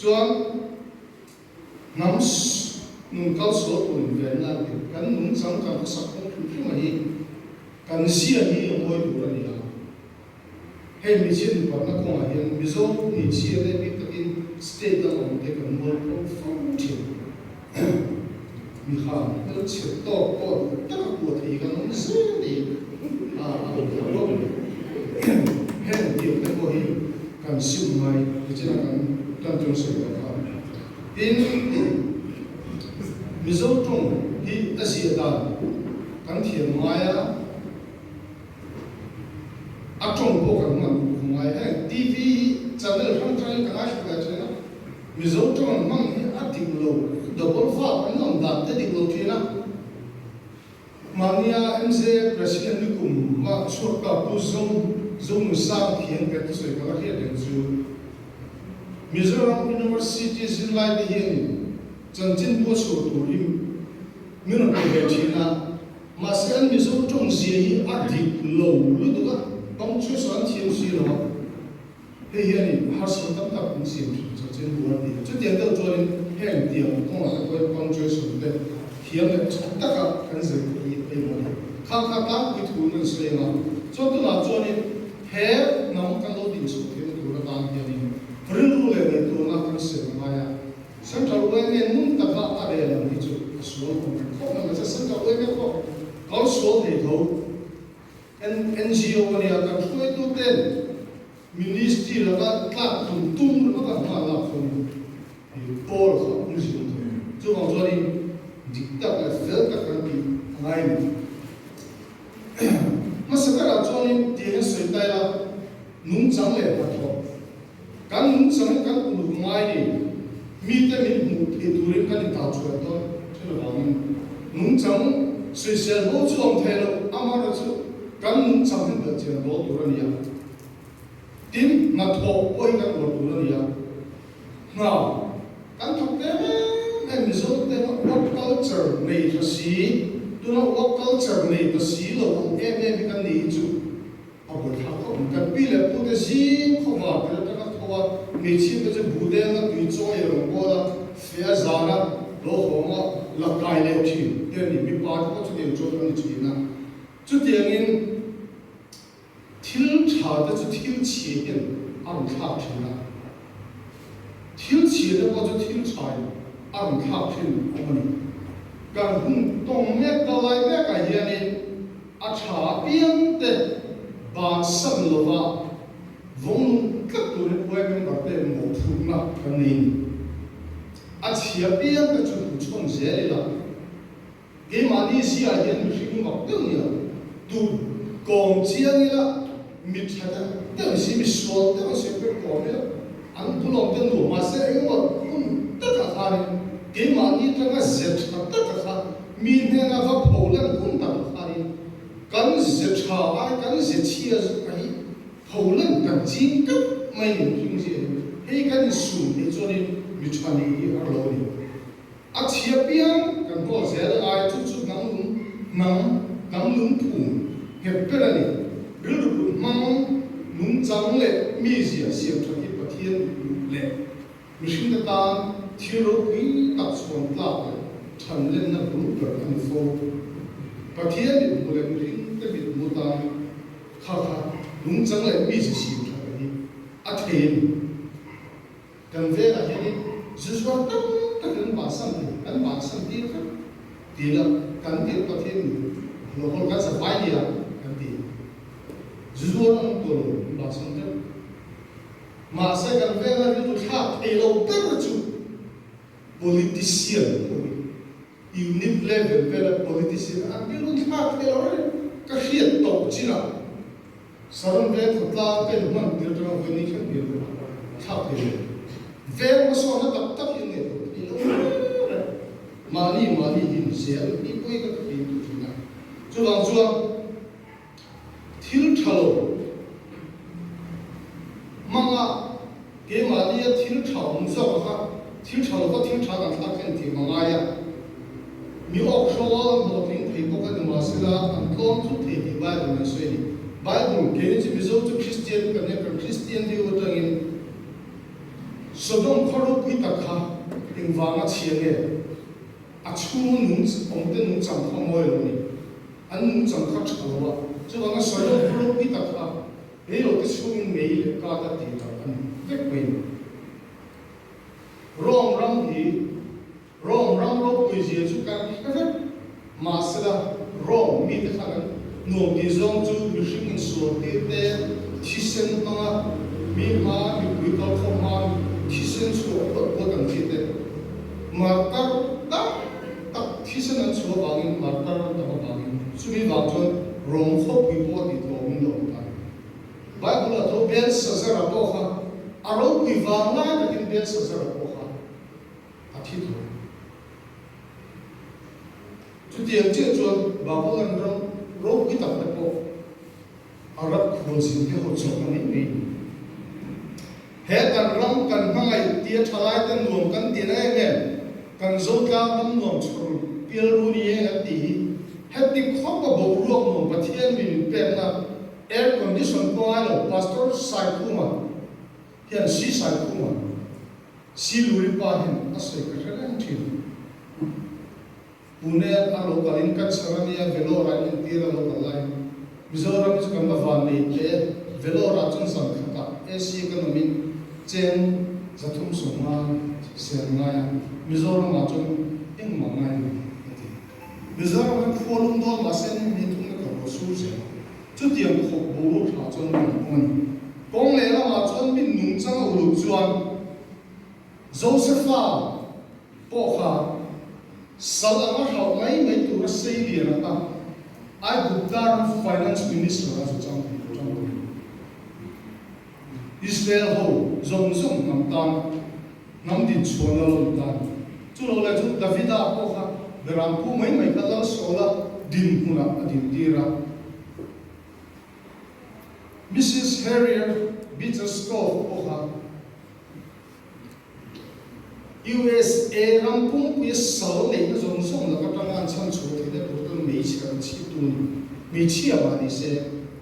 Chuan hnam nun kal sual tur invenna an ti. Kan nungchang kan khawsak phung hrim hrim a hi kan zia hi a mawi tur a ni a. Hei hmeichhia mipatna kawngah hian Mizo hmeichhia te bik takin state dang awm te kan mualpho fo thin. Mihan hmelchhe tawk pawh duh taka kuah thei kan awm zel ni a a awm thei bawk a ni. Heng tiang te pawh hi kan sim ngai nichin a kan tan ṭawng sawi tawh kha. Tin, Mizo ṭawng hi a ziah dan kan thiam ngai a. A tawng pawh kan hman duh khawm ngai. Heng TV hi channel hrang hrangin ka ngaithla ve thin a, Mizo tawng an hman hi a dik lo, double verb an lam dan te dik lo thin a. Mahnia MZ President ni kum a chhuak ta Pu Zo Zonusang thiam ka thusawi ka la hriat reng chu Mizoram University zirlai te hianin chanchin pawh chhuah tur hi min rawn pe ve thin a, Mahse an Mizo tawng zia hi a dik lo lutuk a, punctuation an thiam si lo a, hei hianin harsatna tam tak an siam thin chanchin bu an ti a. Chutiang deuh chuanin heng tiang kawngah te pawhin punctuation te thiam leh tha taka kan zir te hi a pawimawh a ni. Khang kha tlangpui thu an sawi ang a, chuan tunah chuanin he hnam kan lo dinchhuah theihna tur atan hianin rilru leh ngaihtuahna kan siam a ngai a. Central yma ngun taka a rel ang hi chu a sual awm reng khawp mai mahse Central yma pawh kal sual thei tho NGO a nia kan hruaitu ten Ministry laka tlak tum tum ringawt a hma lak chuan i pawl kha awm zin thei chuvang chuanin dik tak leh fel tak kan tih a ngai a ni. Hmasa berah chuanin tiang hian sawi ta ila nungchang leh hnathawh Kan nungchang kan uluk ngai ni. Mite min hmuh theih turin kan intahchhuah dawn thin avangin nungchang sawisel ho chu awm thei lo, amaherawhchu kan nungchang hi belhchian dawl tur a ni a. Tin, hnathawh pawh hi kan uar tur a ni a. Hna kan thawk ve em em Mizo te work culture nei tha si, tuna work culture nei ta si lo ang em em hi kan ni hi chu A buaithlak khawp mai. Kan pi leh pute zing khawvar tel atanga tho a, hmeichhia te chu buhdenga tui chawi a rawn bawl a, feh a zan a, lo hawng a, la kai leh thin te a ni. Mipa te pawh chutiang chuan an ni thin a. Chutiangin thil tha te chu thil chhia hian a rawn thlak thin a. Thil chhia te pawh chu thil tha in a rawn thlak thin awm a ni. Kan hun tawng mek ta lai mekah hianin, A tha apiang te bansan lova vawng nung tlat turin uai member te mawhphurhna kan nei a ni. A chhia apiang te chu hmuchhawn zel ila, keimahni ziah hian mihring mak deuh nia, tu kawm chiang ila, mi tha deuh deuh si, mi sual deuh si pawh kawm ila, an bulawm te nuam mahse engemaw hun takah khanin keimahni tanga ze tha taka kha Mi hnena va pho lan hun tak khanin kan ze tha ai kan ze chhia a hi pho lan kan ching teuh mai ni mihring zia hi hei kan insum theih chuanin mi tha nih hi har lo a ni. A chhia piang kan haw zel ai chu chu hnam lung hnam hnam lung phum nghet ber a ni. Rilru put hmang nungchang leh mi zia siam that hi Pathian duh leh Mihringte tan thil ropui tak chhuan tlak leh thanlenna bul ber a ni fo. Pathian mithmuh leh mihringte mithmuh tan kha kha nungchang leh mi chi sim that a hi a thei a ni. Kan velah hianin zu zuar tam takin an bansan thei, kan bansan tir vek ti la kan tir Pathian mithmuh lo hawl kan zavai nia kan ti. Zu zuar an awm tawh lo, an bansan vek. Mahse kan venga rilru thlak thei lo ber chu politician ho hi unit level vela politician an rilru thlak thei lo reng ka hriat tawh chinah Saron veng khawtlang ka inhman tir atanga vawi ni thleng rilru thlak thei lo veng hmasawnna tak tak hi an ngaihtuah thei lo reng reng mahni mahni hi zel hi pawi ka ti tih thin a chuvang chuan Thil tha lo hmanga keimahnia thil tha awm zawk kha thil tha lova thil tha kan thlak thlen tih a ngai a. Mi awk hrawl hlawhtling thei bawk a ni mahsela an tlawm thut thei tih Bible in a sawi a ni. Bible, keini chu Mizo chu Kristian kan nia, kan Kristian view atangin. Sodom khaw ropui tak kha engvanga chhia nge? A chhunga nung awmte nungchang kha mawi lo ni. An nungchang kha tha lo a, chuvanga Sodom khaw ropui tak kha reilote chhungin mei leh kat a tih darh a ni vek mai ni. Rome ram hi Rome ram ropui zia chu kan hre vek. Mahsela, Rome mite khan an nuam tih zawng chu mihring insual tir te, thisen hmanga mi hma mipui kal khawm hma thisen chhuah puat puat ang chi te, martar tam tak thisen an chhuah vangin martar an tam avangin chumi vang chuan Rome khawpui pawh a tih tlawmin lo awm ta. Bible-ah tho Belshazzar-a pawh kha a ropui vang lai takin Belshazzar-a pawh kha a thi tho. Chutiang chiah chuan Babylon ram ropui tak te pawh Arab khualzin te ho chawhna mai mai a ni. He kan ram kan hmangaih tia thalai te nuam kan tihna em em, kan Zotlang ram nuam chhawr pial ru ni e kan tih hi heti khawpa boruak nuam Pathian mi min pekna air condition pawh ngai lo Pastor Saikhuma hian Si Saikhuma Siluri pa hian a sawi ka hre reng thin. Pune a lo kalin cancer a nia, Vellore ah entir a lo kal lai. Mizoram hi chu kan la van nei teh e, Vellore ah chuan zan khatah AC kan awmin cheng 350 ser ngai a, Mizoram ah chuan engmah ngai lo a ti. Mizoram hi khua lum dawn mahse ni hnih thum na ka ruah sur zel a, chutiang khawp boruak thlah chuan kan awm a ni. Kawng lehlamah chuan min nungchang a uluk chuan Josefa pawh kha sal anga hlauh mai mai tura sei lian a ta, Aigupta ram Finance Minister a zu chang thei lo chang thei. Israel ho zawng zawng hnam tan hnam din chhuahna lo ni ta ni. Chu lo leh chu Davida pawh kha Beram pu mai mai kha Lal Saula dinhmunah a dintir a. Mrs Harriet Beecher Stowe pawh kha USA ram pumpuia sal neihna zawng zawng lak atanga an chhan chhuah theihna tur chuan hmeichhe an chhit tu a ni. Hmeichhia mah ni se,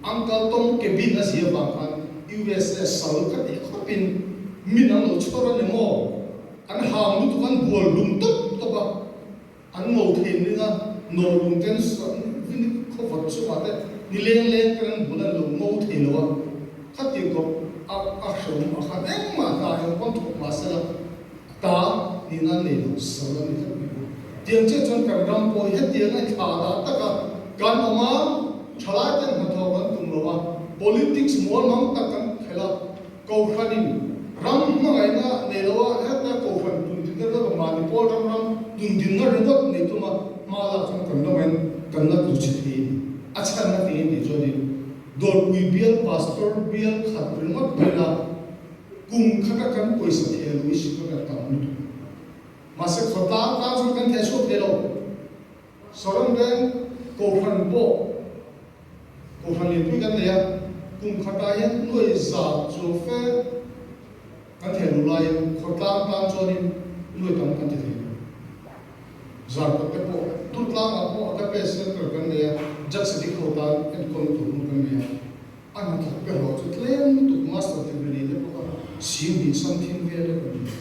Uncle Tom cabin a zia vang khan USA sal kha teh khawpin min an lo chhawr a ni maw? An hang lutuk an bual hlum tawp tawp a. An ngo thei ning a, nawlung ten vin khawvat chungah te ni leng leng ten an bul an lo ngo thei lo a, khatiang kawp a a hrehawm a khan engmah hna eng pawn thawk mah sela ta nihna an nei lo, sal a ni tlat mai bawk. Tiang chiah chuan kan ram pawh hi hetiang a thla dah taka kan awm a, thalai ten hnathawh kan tum lo a, politics mual mang tak kan khelh a, Kohhranin ram hmangaihna nei lo a, heta Kohhran tundinna ringawt mahni pawl ram ram tundinna ringawt nei tuma hma lak chuan kan ramah kan la tlu chhe thei a ni. A chhanna thei a nih chuanin Dawrpui bial Pastor bial khat ringawt pawhin a kum khata kan pawisa theh lui si kha kan tam lutuk a. Mahse khawtlang tan chuan kan theh chhuak thei lo. Saron Veng Kohhran pawh Kohhran lianpui kan nei a, kum khatah hian nuai za chuang fe kan thei lo laiin khawtlang tan chuanin nuai tam kan ti thei lo. Zarkawt te pawh Durtlangah pawh Agape Centre kan nei a, Judge Sadik ho tan enkawl tur hmun kan nei a, a hnathawk pe hlawh chu tlem lutuk Master degree nei te pawh kha 20,000 something vel te kan nei.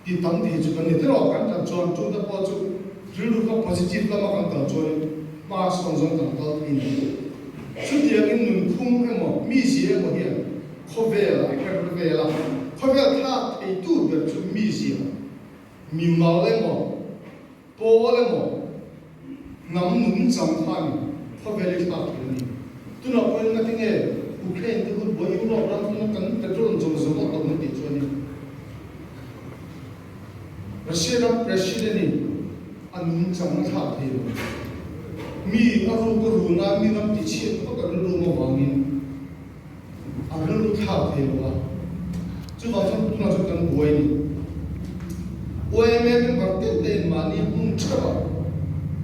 Ti tam thei chu kan ni tiraw kan kal chuan chungte pawh chu rilru kha positive lama kan kal chuanin hma sawn zawng kan kal thei ni. Chutiangin nunphung emaw mizia emaw hian khawvel a her vel a, khawvel thlak theitu ber chu mizia, mimal emaw, Pawl emaw, hnam nungchang khan khawvel i thlak thei a ni. Tunah pawhin ngatinge Ukraine te hun buai Europe ram tuna kan petrol zawng zawng a tawm a tih chuanin Russia ram President in a nungchang a thlak thei lo. Mi a ruk a run a, mi ram tichhiat phawt a rilrum avangin A rilru thlak thei lo a, chuvang chuan tunah chuan kan buai a ni. YMA member te tein mahni hmun theuh a,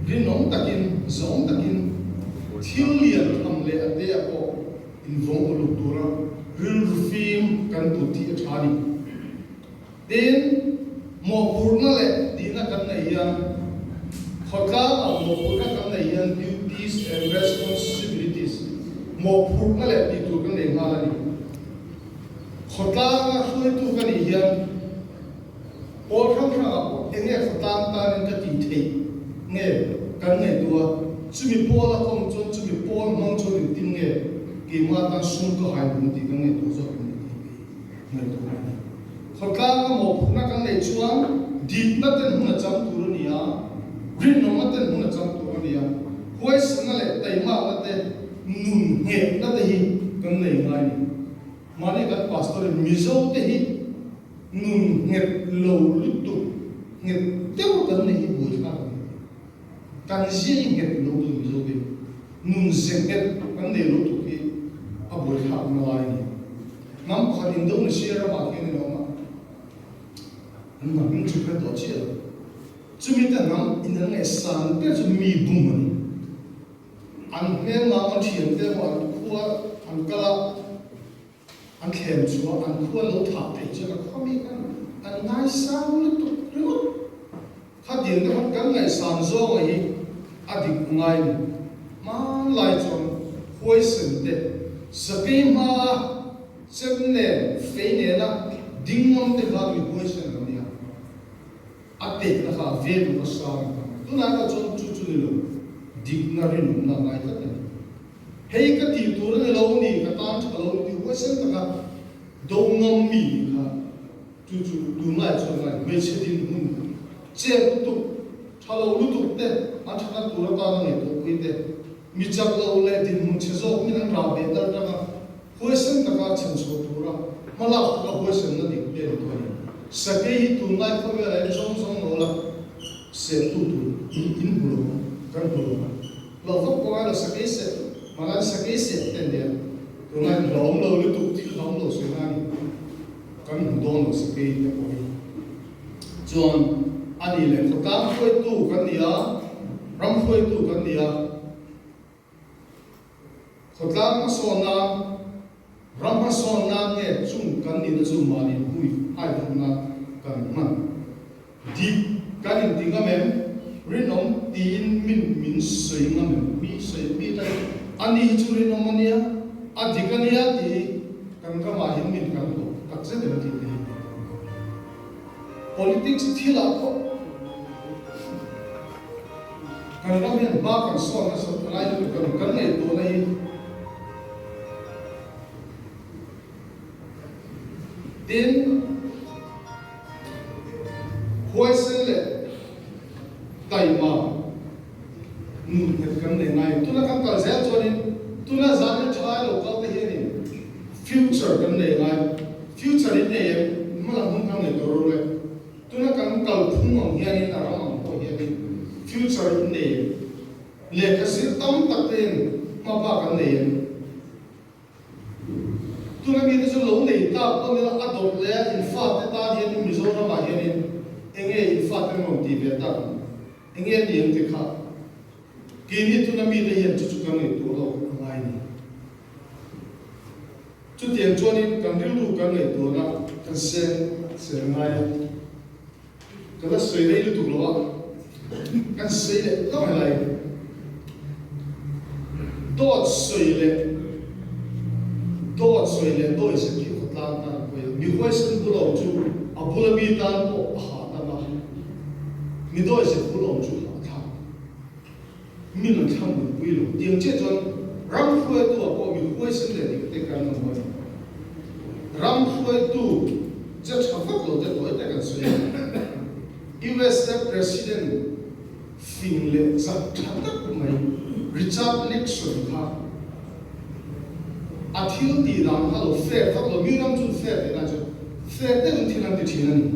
rinawm takin, zawng takin thil lian tham leh a te ah pawh invawng uluk tura rilru fim kan put tih a tha a ni. Tin, mawhphurhna leh tihna kan neih hian, khawtlangah mawhphurhna kan neih hian duties and responsibilities, mawhphurhna leh tih tur kan nei nghal a ni. Khawtlanga hruaitu ka nih hian. Pawl hrang hrangah pawh eng nge khawtlang tanin ka tih theih nge kan ngaihtuah a, chumi pawl a kawm chuan chumi pawl hmang chuan engtin nge keimah tan sum ka hai duh tih kan ngaihtuah zawk em ni tih hi ngaihtuah a ni. Khawtlang a mawhphurhna kan neih chuan dikna ten hmun a chang tur a ni a, rinawmna ten hmun a chang tur a ni a, huaisanna leh taimakna te nun nghehna te hi kan nei ngai a ni. Mahni kan pastor in Mizo te hi nun nghet lo lutuk, nghet deuh kan nei hi buaithlak a ni. Kan zia hi nghet lo tur Mizo te hi nun ze nghet kan nei lo tuk hi a buaithlak na lai a ni. Hnam pakhat Indonesia ramah khian in a awm a, an hnam hming chu hre tawh chiah lo. Chumi te hnam in an ngaihsan ber chu mi bum a ni. An hmelmah an thiante emaw an khua an kal a, an thlem chhuah an khua lo thah theih chuan a khua mi khan an ngaisang lutuk ringawt. Khatiang te khan kan ngaihsan zawnga hi a dik ngai ni. Hmanlai chuan huaisen te, sakei hmaa chem nen, fei nena ding ngam te kha mi huaisen lo nia. A tehna kha a vel duh a sang a tam. Tunah erawh chuan chu chu ni lo, dikna rinawmna a ngai tlat a ni. Hei ka tih tur a ni lo ni, ka tan tha lo ni tih huaisen taka do ngam mi nih kha chu chu tunlai chuan ngai hmeichhe dinhmun chet lutuk, tha lo lutuk te an thatna tur atana ngaihtuahpui te, mi chak lo leh dinhmun chhe zawk min an rah ve tal tanga Huaisen taka chhanchhuah tura hmalak taka huaisenna dik te ni tawh a ni. Sakei hi tunlai khawvelah hian zawng zawng lo la sehtu tur in in hmu lo ang, kan hmu lo ang. Hlauh vak pawh ngai lo sakei seh, mahla sakei seh te nia tunlai hlauhawm lo lutuk thil hlauhawm lo sawi na a ni. Kan hmu dawn lo sakei te pawh hi. Chuan a ni leh khawtlang hruaitu kan ni a, ram hruaitu kan ni a. Khawtlang hmasawn nan, ram hmasawn nan nge chung kan nihna chu mahni hui hai vut nan kan hman dik kan inti ngam em? Rinawm tiin min min sawi ngam em? Mi sawi mi ta hi a ni hi chu rinawm a nia, a dik a nia tih hi kan ramah hian min kan hlawh takzet em tih te hi. Politics thilah pawh kan ram hian hma kan sawn nasat a ngai lutuk a ni. Kan ngaihtuahna hi tin huaisen leh taima nun nghet kan nei ngai. Tuna kan kal zel chuanin tuna zan hi thalai lo kal te hianin future kan nei ngai. Future in nei em? Hmalam hun kan nei tawh reuh e. Tuna kan kal phung ang hianin a ram ang pawh hianin future in nei em? Lehkha zir tam tak te in hma bak an nei em? Tuna mite chu lo nei tak pawh nila a dawt leh a in fate tan hianin Mizoram ah hianin enge in fate an rawn tih ve tak ang? Enge a ni ang ti kha keini tuna mite hian chu chu kan ngaihtuah lawk a ngai ni. Chutiang chuanin kan rilru kan ngaihtuahna kan seng sel ngai a, ka la sawi rei lutuk lo a, kan sawi leh hlauh helai. Dawt sawi leh dawt sawi leh dawi zet hi khawtlang tan a pawi a, mi huaisen bul awm chu a bula mi tan pawh a hahdam a, mi dawi zet bul awm chu hahthlak. Min an thlang nunpui lo. Tiang chiah chuan ram hruaitu ah pawh mi huaisen leh dik te kan awm a ni. Ram hruaitu che tha vak lo te tawi tak an sawi a. USA President fing leh chak tha tak mai Richard Nixon kha a thil tih dan kha lo fair vak lo. Mi ram chu fair tih dan chu fair deuhin thil an ti thin a ni.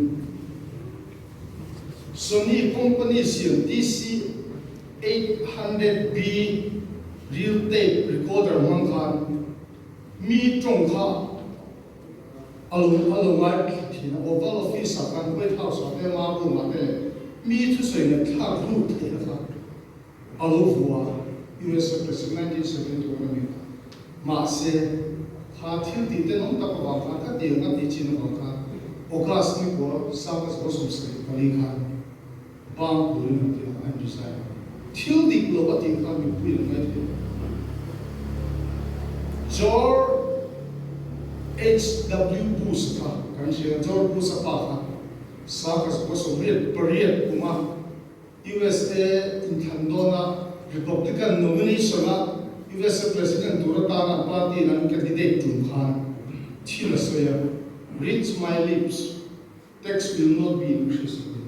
Sony company siam TC 800B reel tape recorder hmang khan mi tawng kha a lo a lo ngai thla thin a, Oval Office ah khan White House ah te ma room ah te leh mi thusawi ngaihthlak lut theihna kha a lo vua a, USA President 1971 a ni kha. Mahse, kha thil tih tenawm tak avang khan, kha tiang a tih chin avang khan August ni kua 1974 khan bang turin an ti a, an resign a. Thil dik lo a tih khan mipui an ngaithei lo. George HW. Bush kha kan hria, George Bush a pa kha. 1988 kuma USA inthlan dawna Republican nomination-a USA President tur atana party-in an candidate tum khan thil a sawi a, Read my lips, tax will not be increased a ti.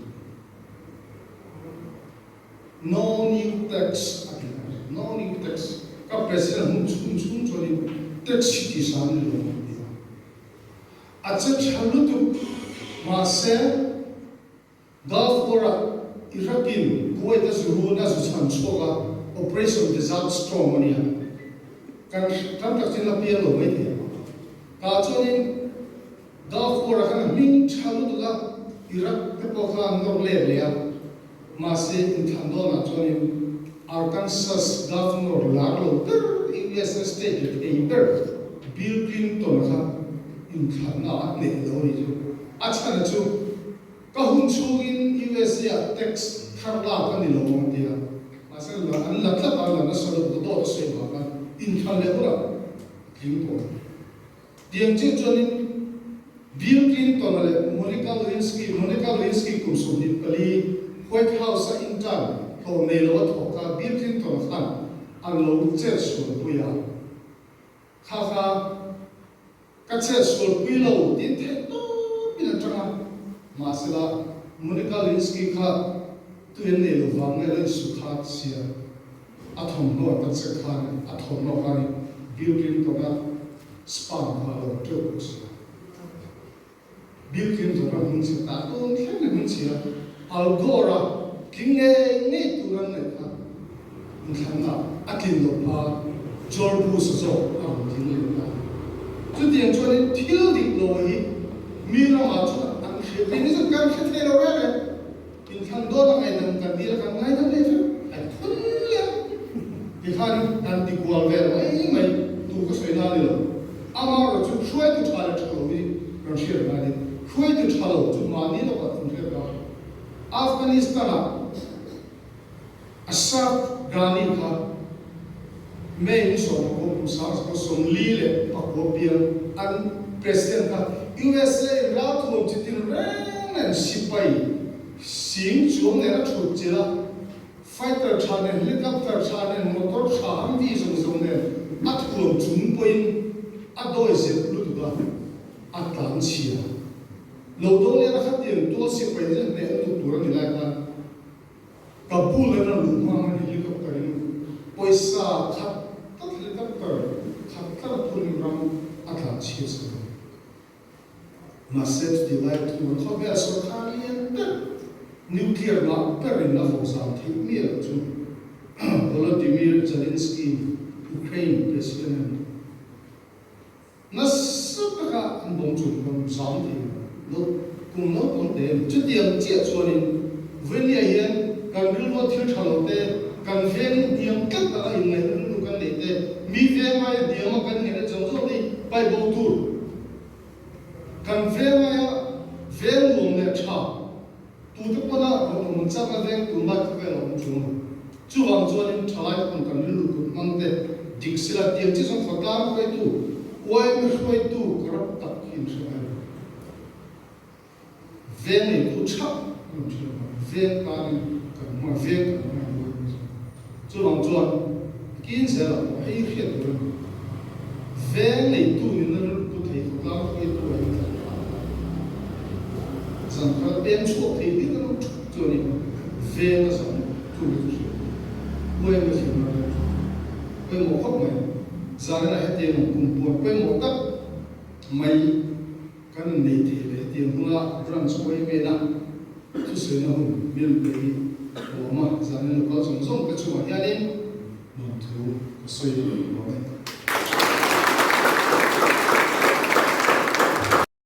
No new tax a ti a ni. No new tax. Ka President hmun chhung chhung chuanin tax hi ti sa ni lo a ti a. A che tha lutuk. Mahse, Gulf War-ah Iraq-in Kuwait a zu run a zu chhan chhuak a, Operation Desert Storm a nia. Kan tam tak chin la piang lo mai thei ang. Tah chuanin Gulf War-ah khan a hming tha lutuk a, Iraq te pawh kha an nawr let leh a. Mahse, inthlan dawnah chuanin Arkansas Governor lar lo ber, USA state leh thei ber Bill Clinton-a kha inthlanna a hneh lo a nih chu. A chhana chu, Ka hun chhungin USA-ah tax thar lak a ni lo ang a ti a. Mahse, an la tlat a, la nasa lutuk a, dawt a sawi vang khan inthlan leh hunah a tling tawh a ni. Tiang chiah chuanin Bill Clinton-a leh Monica Lewinsky, Monica Lewinsky kum 24, White House-a intern hlawh nei lo a thawk kha Bill Clinton-a khan a lo chet sualpui a. Kha kha ka chet sualpui lo tiin theih tawpin a tang a. Mahsela, Monica Lewinsky kha tui an nei lo vang nge lo insu kha sia. A thawmhnaw an ta che khan a thawmhnaw khan Bill Clinton-a sperm kha a lo teuh bawk si a. Bill Clinton-a hmun chhe ta tun thleng in hmun chhia Al Gore-a tling ngei ngei tur an ngaih kha inthlanna a tlin loh hma George Bush-a zawk a rawn tling leh ta. Chutiang chuanin thil dik lo hi mi ramah chuan an hriat thei ni chu kan hre thei lo reng reng. Inthlan dawn a ngaihdam kan dil a kan ngaidam leh vek a phun leh tikhan kan ti kual vel mai mai tu ka sawi na ni lo. Amaherawh chu hruaitu tha leh tha lo hi kan hriat ngai ni. Hruaitu tha lo chu mahni lawkah kan hriat a. Afghanistan-ah Ashraf Ghani kha May ni 19 kum 49 piang an President kha USA in ralthuam chi tin reng nen sipai sing chuang nen a thut chilh a, fighter tha nen, helicopter tha nen, motor tha Humvee zawng zawng nen a thuam chung pawhin a dawi zep lutuk a, a tlan chhia. Lo do leh a khatiang tual sipai te hneh lutuk tur a ni lai khan Kabul a rawn luh hma khan helicopter in pawisa khat tlat helicopter khat tlat a phunin ram a tlan chhiat sa lo. Mahse chutih lai thung an khawvel sorkar lian ber nuclear ngah berin a vawkzam theih miah loh chu Volodymyr Zelensky Ukraine president a ni. Nasa taka an bawm chung khan zam thei lo kum naupang te a ni. Chutiang chiah chuanin Venia hian kan rilrua thil tha lo te, kan vengin hniam tlat anga inngaihna rilru kan neih te, mi veng aia hniama kan ngaihna zawng zawng te hi pai bo tur. Kan veng aia veng nuam leh tha tute pawna rawn awm an chakna veng tunlai khawvel a awm chung a ni. Chuvang chuanin thalai pawn kan rilru kut hmang te dik sila tiang chi zawng khawtlang hruaitu, yma hruaitu corrupt tak hi in hre ngai lo. Veng neitu thap an awm thin avang veng tanin kan hma veng kan hma in yma zawng. Chuvang chuan kin zelah pawh hei hriat tur a ni. Veng neitu nihna rilru pu thei khawtlang hruaitu a intlan phah a. Zan khat peng chhuak thei bik an awm thut chuanin veng a zam chu mi chu hriat tur. Uaim a zirna ram chu pawimawh khawp mai. Zaninah hetiang ang kum puan pawimawh tak mai kan innei thei leh hetiang huna branch uaimena thusawiina hun mil pe hi a awm a. Zanin local zawng zawng te chungah hianin nuamthu ka sawi lawm e.